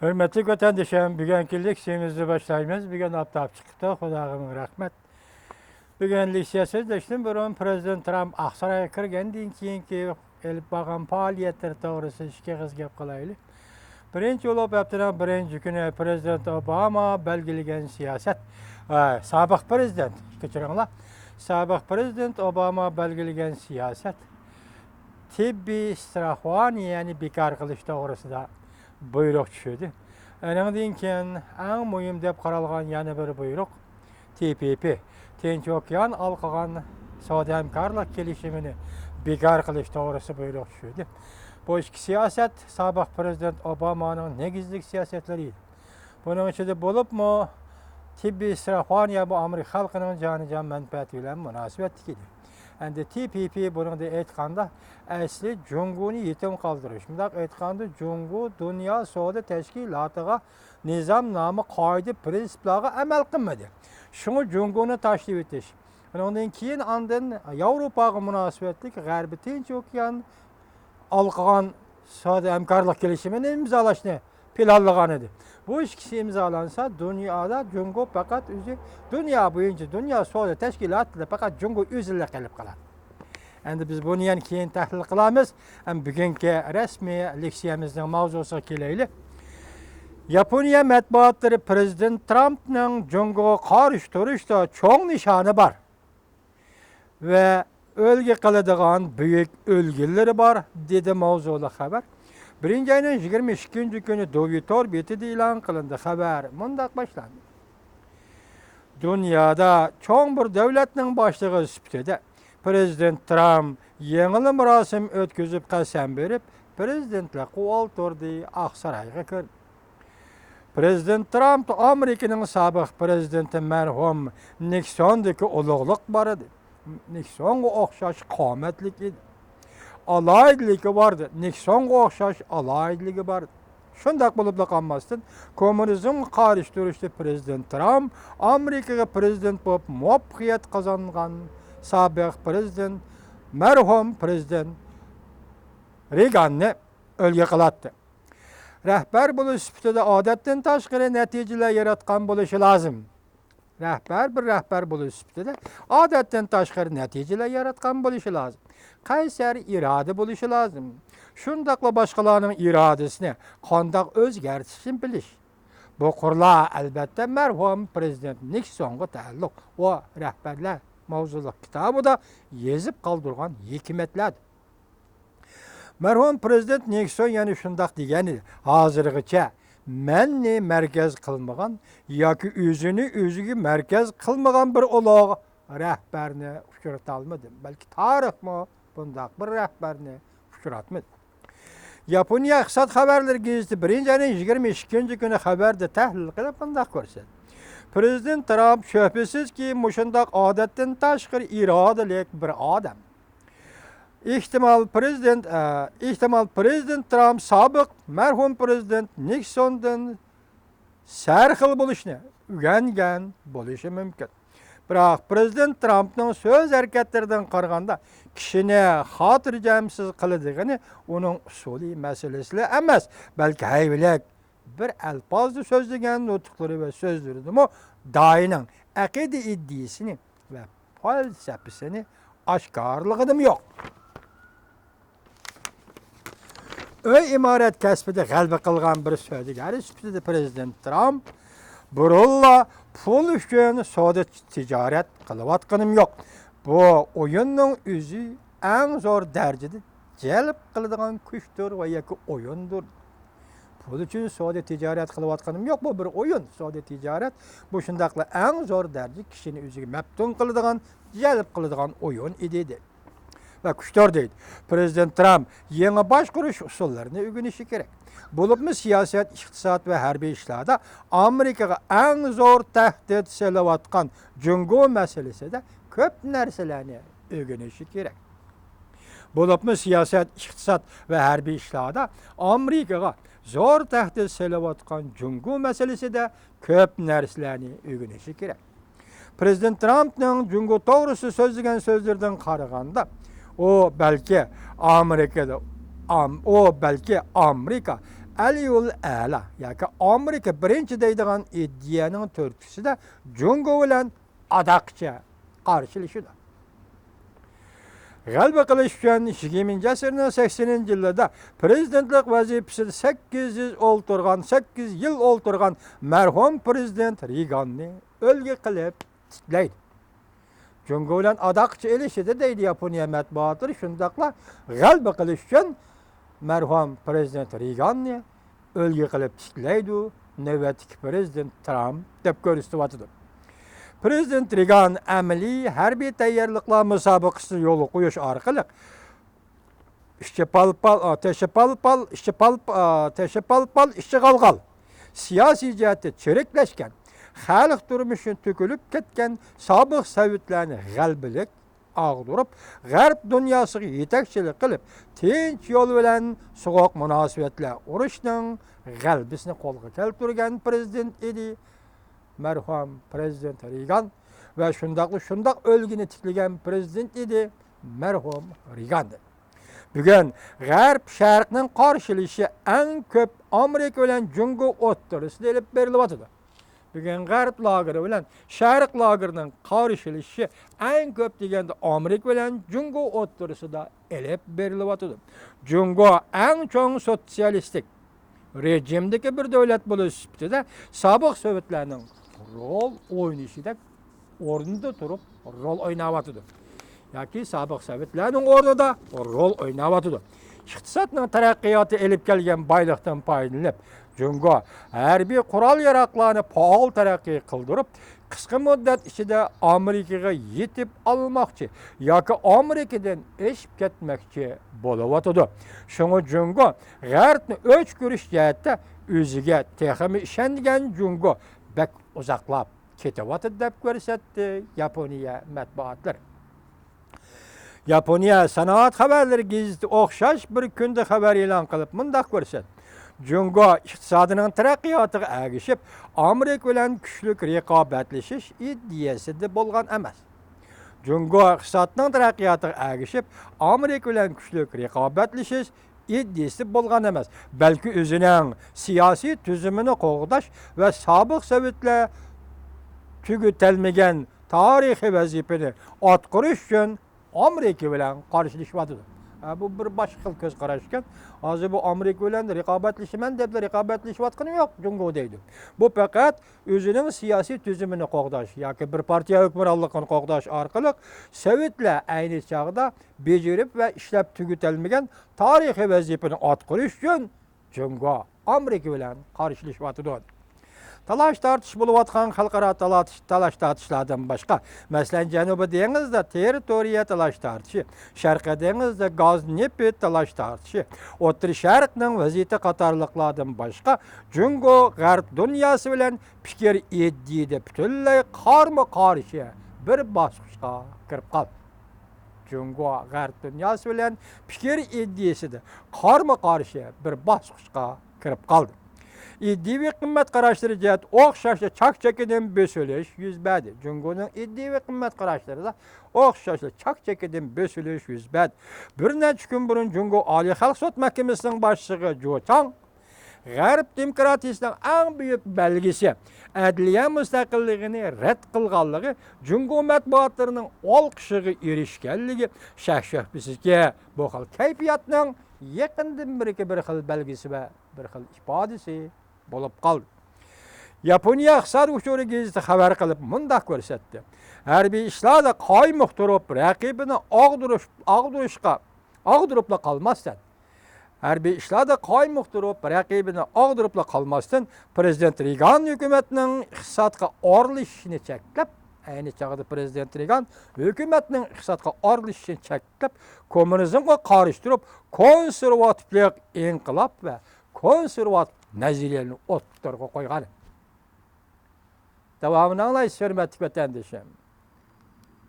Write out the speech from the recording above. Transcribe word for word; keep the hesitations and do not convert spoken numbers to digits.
ھۆرمەتلىك ۋەتەندىشىم، بۈگۈنكى لېكسىيەمىزنى باشلايمىز. بۈگۈن ئاپتاپ چىقىپتۇ، خۇداغا مىڭ رەھمەت. بۈگۈن لېكسىيە سۆزلەشتىن بۇرۇن، پىرېزىدېنت ترامپ ئاقسارايغا كىرگەندىن كېيىنكى ئېلىپ بارغان پائالىيەتلىرى توغرىسىدا ئىككى ئېغىز گەپ قىلايلى. بىرىنچى بولۇپ، ھەپتىنىڭ بىرىنچى كۈنى پىرېزىدېنت ئوباما بەلگىلىگەن سىياسەت، ئە، سابىق پىرېزىدېنت، كەچۈرۈڭلار، سابىق پىرېزىدېنت ئوباما بەلگىلىگەن سىياسەت تېببىي ئىستراخوۋانىيەنى بىكار قىلىش توغرىسىدا بۇيرۇق چۈشۈردى. ئۇنىڭدىن كېيىن ئەڭ مۇھىم دەپ قارالغان يەنە بىر بۇيرۇق، تى پى پى، تىنچ ئوكيان ھالقىغان سودا ھەمكارلىق كېلىشىمىنى بىكار قىلىش توغرىسىدا بۇيرۇق چۈشۈردى. بۇ ئىككى سىياسەت سابىق پىرېزىدېنت ئوبامانىڭ نېگىزلىك سىياسەتلىرى ئىدى. بۇنىڭ ئىچىدە بولۇپمۇ تېببىي ئىستراخوۋانىيە بۇ ئامېرىكا خەلقىنىڭ جانىجان مەنپەئەتى بىلەن مۇناسىۋەتلىك ئىدى. ئەمدى تى پى پى بۇنىڭدا ئېيتقاندا، ئەسلى جۇڭگونى يېتىم قالدۇرۇش. مۇنداق ئېيتقاندا، جۇڭگو دۇنيا سودا تەشكىلاتىغا نىزامنامە، قائىدە، پىرىنسىپلارغا ئەمەل قىلمىدى. شۇڭا جۇڭگونى تاشلىۋېتىش. ئۇنىڭدىن كېيىن ئاندىن ياۋروپاغا مۇناسىۋەتلىك غەربىي تىنچ ئوكيان ھالقىغان سودا ھەمكارلىق كېلىشىمىنى ئىمزالاشنى پىلانلىغان ئىدى. بۇ ئىككىسى ئىمزالانسا، دۇنيادا جۇڭگو پەقەت ئۆزى، دۇنيا بويىچە دۇنيا سودا تەشكىلاتىدا پەقەت جۇڭگو ئۆزىلا قېلىپ قالاتتى. ئەمدى بىز بۇنى يەنە كېيىن تەھلىل قىلارمىز. ئەمما بۈگۈنكى رەسمىي لېكسىيەمىزنىڭ ماۋزۇسىغا كېلەيلى. ياپونىيە مەتبۇئاتلىرى پىرېزىدېنت ترامپنىڭ جۇڭگوغا قارشى تۇرۇشتا چوڭ نىشانى بار ۋە ئۈلگە قىلىدىغان بۈيۈك ئۈلگىلىرى بار، دېدى ماۋزۇلۇق خەۋەر. بىرىنچى ئاينىڭ يىگىرمە ئىككىنچى كۈنى دوۋيۇ تور بېتىدە ئېلان قىلىندى. خەۋەر مۇنداق باشلاندى. دۇنيادا چوڭ بىر دۆلەتنىڭ باشلىقى سۈپىتىدە پىرېزىدېنت ترامپ يېڭىلا مۇراسىم ئۆتكۈزۈپ قەسەم بېرىپ، پىرېزىدېنتلىك قوۋال تۇردى، ئاقسارايغا كىردى. پىرېزىدېنت ترامپ ئامېرىكىنىڭ سابىق پىرېزىدېنتى مەرھۇم نىكسوندىكى ئۇلۇغلۇق بار ئىدى. نىكسونغا ئوخشاش قامەتلىك ئىدى. ئالاھىدىلىكى بار ئىدى. نىكسونغا ئوخشاش ئالاھىدىلىكى بار ئىدى. شۇنداق بولۇپلا قالماستىن، كوممۇنىزمغا قارشى تۇرۇشتا پىرېزىدېنت ترامپ ئامېرىكىغا پىرېزىدېنت بولۇپ مۇۋەپپەقىيەت قازانغان سابىق پىرېزىدېنت، مەرھۇم پىرېزىدېنت رېگاننى ئۈلگە قىلاتتى. رەھبەر بولۇش سۈپىتىدە ئادەتتىن تاشقىرى نەتىجىلەر ياراتقان بولۇشى لازىم. رەھبەر بىر رەھبەر بولۇش سۈپىتىدە ئادەتتىن تاشقىرى نەتىجىلەر ياراتقان بولۇشى لازىم. قەيسەر ئىرادە بولۇشى لازىم. شۇنداقلا باشقىلارنىڭ ئىرادىسىنى قانداق ئۆزگەرتىشنى بىلىش. بۇ قۇرلار، ئەلۋەتتە، مەرھۇم پىرېزىدېنت نىكسونغا تەئەللۇق. ئۇ رەھبەرلەر ماۋزۇلۇق كىتابىدا يېزىپ قالدۇرغان ھېكمەتلەردۇر. مەرھۇم پىرېزىدېنت نىكسون يەنە شۇنداق دېگەن ئىدى، ھازىرغىچە مەننى مەركەز قىلمىغان ياكى ئۆزىنى ئۆزىگە مەركەز قىلمىغان بىر ئۇلۇغ رەھبەرنى ئۇچرىتالمىدىم. بەلكى تارىخمۇ بۇنداق بىر رەھبەرنى ئۇچراتمىدى. ياپونىيە ئىقتىساد خەۋەرلىرى گېزىتى بىرىنچى ئاينىڭ يىگىرمە ئىككىنچى كۈنى خەۋەردە تەھلىل قىلىپ مۇنداق كۆرسەتتى. پىرېزىدېنت ترامپ شۈبھىسىزكى مۇشۇنداق ئادەتتىن تاشقىرى ئىرادىلىك بىر ئادەم. ئېھتىمال پىرېزىدېنت، ئە، ئېھتىمال پىرېزىدېنت ترامپ سابىق مەرھۇم پىرېزىدېنت نىكسوندىن سەرخىل بولۇشنى ئۆگەنگەن بولۇشى مۇمكىن. بىراق پىرېزىدېنت ترامپنىڭ سۆز ھەرىكەتلىرىدىن قارىغاندا، كىشىنى خاتىرجەمسىز قىلىدىغىنى ئۇنىڭ ئۇسۇلى مەسىلىسىلا ئەمەس، بەلكى ھەيۋىلىك بىر ئەلپازدا سۆزلىگەن نۇتۇقلىرى ۋە سۆزلىرىدىمۇ داھىينىڭ ئەقىدە ئىدىيىسىنى ۋە پەلسەپىسىنى ئاشكارىلىغىنىمۇ يوق. ئۆي ئىمارەت كەسپىدە غەلىبە قىلغان بىر سودىگەر سۈپىتىدە پىرېزىدېنت ترامپ بۇرۇنلا پۇل ئۈچۈن سودا تىجارەت قىلىۋاتقىنىم يوق. بۇ ئويۇننىڭ ئۆزى ئەڭ زور دەرىجىدە جەلپ قىلىدىغان كۈچتۇر ۋە ياكى ئويۇندۇر. پۇل ئۈچۈن سودا تىجارەت قىلىۋاتقىنىم يوق، بۇ بىر ئويۇن. سودا تىجارەت بۇ شۇنداقلا ئەڭ زور دەرىجىدە كىشىنى ئۆزىگە مەپتۇن قىلىدىغان، جەلپ قىلىدىغان ئويۇن ئىدى، دېدى. ۋە كۈچتۇر دەيدۇ. پىرېزىدېنت ترامپ يېڭى باشقۇرۇش ئۇسۇللىرىنى ئۆگىنىشى كېرەك. بولۇپمۇ سىياسەت، ئىقتىساد ۋە ھەربىي ئىشلاردا ئامېرىكىغا ئەڭ زور تەھدىت سېلىۋاتقان جۇڭگو مەسىلىسىدە كۆپ نەرسىلەرنى ئۆگىنىشى كېرەك. بولۇپمۇ سىياسەت، ئىقتىساد ۋە ھەربىي ئىشلاردا ئامېرىكىغا زور تەھدىت سېلىۋاتقان جۇڭگو مەسىلىسىدە كۆپ نەرسىلەرنى ئۆگىنىشى كېرەك. پىرېزىدېنت ترامپنىڭ جۇڭگو توغرىسىدا سۆزلىگەن سۆزلىرىدىن قارىغاندا، ئۇ بەلكى ئامېرىكىدا، ئام-، ئۇ بەلكى ئامېرىكا ئەلىيۇل ئەلا ياكى ئامېرىكا بىرىنچى دەيدىغان ئىدىيەنىڭ تۈرتكىسىدە جۇڭگو بىلەن ئاداققىچە قارشىلىشىدۇ. غەلىبە قىلىش ئۈچۈن يىگىرمىنچى ئەسىرنىڭ سەكسىنىنچى يىللىرىدا پىرېزىدېنتلىق ۋەزىپىسىدە سەككىز يىل ئولتۇرغان، سەككىز يىل ئولتۇرغان مەرھۇم پىرېزىدېنت رېگاننى ئۈلگە قىلىپ تىكلەيدۇ. جۇڭگو بىلەن ئاداققىچە ئېلىشىدۇ دەيدۇ ياپونىيە مەتبۇئاتلىرى. شۇنداقلا غەلىبە قىلىش ئۈچۈن مەرھۇم پىرېزىدېنت رېگاننى ئۈلگە قىلىپ تىكلەيدۇ نۆۋەتتىكى پىرېزىدېنت ترامپ دەپ كۆرسىتىۋاتىدۇ. پىرېزىدېنت رېگان ئەمەلىي ھەربىي تەييارلىقلار مۇسابىقىسىنى يولغا قويۇش ئارقىلىق ئىچى پال-پال، ئا، تېشى پال-پال، ئىچى پال-، ئا، تېشى پال-پال، ئىچى غال-غال، سىياسىي جەھەتتە چىرىكلەشكەن، خەلق تۇرمۇشى تۆكۈلۈپ كەتكەن سابىق سوۋېتلارنى غەلىبىلىك ئاغدۇرۇپ، غەرب دۇنياسىغا يېتەكچىلىك قىلىپ، تىنچ يول بىلەن سوغۇق مۇناسىۋەتلەر ئۇرۇشىنىڭ غەلىبىسىنى قولغا كەلتۈرگەن پىرېزىدېنت ئىدى مەرھۇم پىرېزىدېنت رېگان ۋە شۇنداقلا شۇنداق ئۈلگىنى تىكلىگەن پىرېزىدېنت ئىدى مەرھۇم رېگان. بۈگۈن غەرب شەرقنىڭ قارشىلىشى ئەڭ كۆپ ئامېرىكا بىلەن جۇڭگو ئوتتۇرىسىدا ئېلىپ بېرىلىۋاتىدۇ. بۈگۈن غەرب لاگېرى بىلەن شەرق لاگېرىنىڭ قارشىلىشىشى ئەڭ كۆپ دېگەندە ئامېرىكا بىلەن جۇڭگو ئوتتۇرىسىدا ئېلىپ بېرىلىۋاتىدۇ. جۇڭگو ئەڭ چوڭ سوتسىيالىستىك رېجىمدىكى بىر دۆلەت بولۇش سۈپىتىدە سابىق سوۋېتلارنىڭ رول ئوينىشىدەك ئورنىدا تۇرۇپ رول ئويناۋاتىدۇ. ياكى سابىق سوۋېتلارنىڭ ئورنىدا رول ئويناۋاتىدۇ. ئىقتىسادنىڭ تەرەققىياتى ئېلىپ كەلگەن بايلىقتىن پايدىلىنىپ، جۇڭگو ھەربىي قورال-ياراغلارنى پائال تەرەققىي قىلدۇرۇپ، قىسقا مۇددەت ئىچىدە ئامېرىكىغا يېتىپ ئالماقچى ياكى ئامېرىكىدىن ئېشىپ كەتمەكچى بولۇۋاتىدۇ. شۇڭا جۇڭگو غەربنى ئۆچ كۆرۈش جەھەتتە ئۆزىگە تېخىمۇ ئىشەنگەن جۇڭگو بەك ئۇزاقلاپ كېتىۋاتىدۇ دەپ كۆرسەتتى ياپونىيە مەتبۇئاتلىرى. ياپونىيە سانائەت خەۋەرلىرى گېزىتى ئوخشاش بىر كۈندە خەۋەر ئېلان قىلىپ مۇنداق كۆرسەتتى: جۇڭگو ئىقتىسادىنىڭ تەرەققىياتىغا ئەگىشىپ، ئامېرىكا بىلەن كۈچلۈك رىقابەتلىشىش ئىدىيەسىدە بولغان ئەمەس. جۇڭگو ئىقتىسادنىڭ تەرەققىياتىغا ئەگىشىپ، ئامېرىكا بىلەن كۈچلۈك رىقابەتلىشىش ئىدىيىسى بولغان ئەمەس، بەلكى ئۆزىنىڭ سىياسىي تۈزۈمىنى قوغداش ۋە سابىق سوۋېتلار تۈگىتەلمىگەن تارىخىي ۋەزىپىنى ئاتقۇرۇش ئۈچۈن ئامېرىكا بىلەن قارشىلىشىۋاتىدۇ. ھە، بۇ بىر باشقا خىل كۆز قاراش ئىكەن. ھازىر بۇ ئامېرىكا بىلەن رىقابەتلىشىمەن دەپلا رىقابەتلىشىۋاتقىنى يوق جۇڭگو دەيدۇ. بۇ پەقەت ئۆزىنىڭ سىياسىي تۈزۈمىنى قوغداش ياكى بىر پارتىيە ھۆكۈمرانلىقىنى قوغداش ئارقىلىق سوۋېتلار ئەينى چاغدا بېجىرىپ ۋە ئىشلەپ تۈگىتەلمىگەن تارىخىي ۋەزىپىنى ئاتقۇرۇش ئۈچۈن جۇڭگو ئامېرىكا بىلەن قارشىلىشىۋاتىدۇ. تالاش-تارتىش بولۇۋاتقان خەلقئارا تالاش-، تالاش-تارتىشلاردىن باشقا، مەسىلەن، جەنۇبىي دېڭىزدا تېررىتورىيە تالاش-تارتىشى، شەرقىي دېڭىزدا گاز نېفىت تالاش-تارتىشى، ئوتتۇرا شەرقنىڭ ۋەزىيىتى قاتارلىقلاردىن باشقا، جۇڭگو غەرب دۇنياسى بىلەن پىكىر ئىدىيىدە پۈتۈنلەي قارمۇ-قارشى بىر باسقۇچقا كىرىپ قالدى. جۇڭگو غەرب دۇنياسى بىلەن پىكىر ئىدىيىسىدە قارمۇ-قارشى بىر باسقۇچقا كىرىپ قالدى. ئىدىيىۋى قىممەت قاراشلىرى جەھەتتە ئوخشاشلا چاك-چېكىدىن بۆسۈلۈش يۈز بەردى. جۇڭگونىڭ ئىدىيىۋى قىممەت قاراشلىرىدا ئوخشاشلا چاك-چېكىدىن بۆسۈلۈش يۈز بەردى. بىر نەچچە كۈن بۇرۇن جۇڭگو ئالىي خەلق سوت مەھكىمىسىنىڭ باشلىقى جۇ چاڭ غەرب دېموكراتىيىسىنىڭ ئەڭ بۈيۈك بەلگىسى، ئەدلىيە مۇستەقىللىقىنى رەت قىلغانلىقى، جۇڭگو مەتبۇئاتلىرىنىڭ ئالقىشىغا ئېرىشكەنلىكى، شەك-شۈبھىسىزكى، بۇ خىل كەيپىياتنىڭ يېقىندىن بېرىكى بىر خىل بەلگىسى ۋە بىر خىل ئىپادىسى بولۇپ قالدى. ياپونىيە ئىقتىساد ئۇچۇرى گېزىتى خەۋەر قىلىپ مۇنداق كۆرسەتتى: ھەربىي ئىشلاردا قايمۇق تۇرۇپ، رەقىبىنى ئاغدۇرۇش، ئاغدۇرۇشقا، ئاغدۇرۇپلا قالماستىن، ھەربىي ئىشلاردا قايمۇق تۇرۇپ، رەقىبىنى ئاغدۇرۇپلا قالماستىن، پىرېزىدېنت رېگان ھۆكۈمەتنىڭ ئىقتىسادقا ئارىلىشىشىنى چەكلەپ، ئەينى چاغدا پىرېزىدېنت رېگان ھۆكۈمەتنىڭ ئىقتىسادقا ئارىلىشىشىنى چەكلەپ، كوممۇنىزمغا قارشى تۇرۇپ، كونسېرۋاتىپلىق ئىنقىلاب ۋە كونسېرۋاتىپ نەزەرىيەلىرىنى ئوتتۇرىغا قويغان. داۋامىنى ئاڭلايسىز، ھۆرمەتلىك ۋەتەندىشىم.